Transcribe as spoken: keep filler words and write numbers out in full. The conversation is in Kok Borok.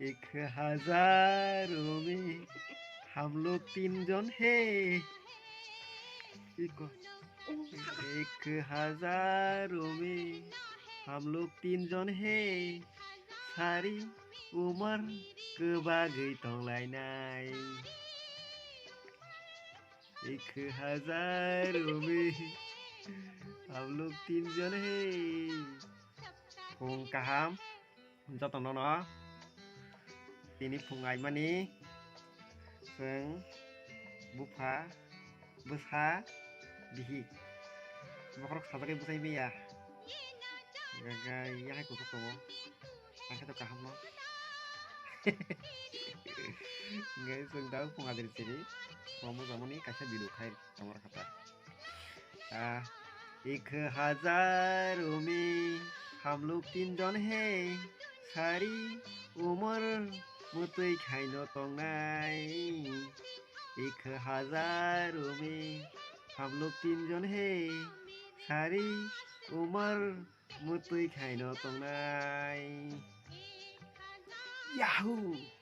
एक हजारों में हम लोग तीन जन है। एक, एक हजारों में हम लोग तीन जन है। सारी उमर को बागै तंगलायनाय। एक हजारों में हम लोग तीन जन है। Phung kaham. Jotono no tini phung aimani chwng bupha, bwsa, bihik bokhorok sajagwi bwsai maya. Hwnkhe yakhai kuchuk tongo, ang khe to kaham no. Hwnkhe chwng da phung adri chiri phung bwsamani kaisa video khai tongma kha ta. आ, एक हजारों में हम लोग तीन जन है, सारी उमर मुतुई खाइनो तोंगनाई। एक हजारों में हम लोग तीन जन है, सारी उमर मुतुई खाइनो तोंगनाई। Yahoo!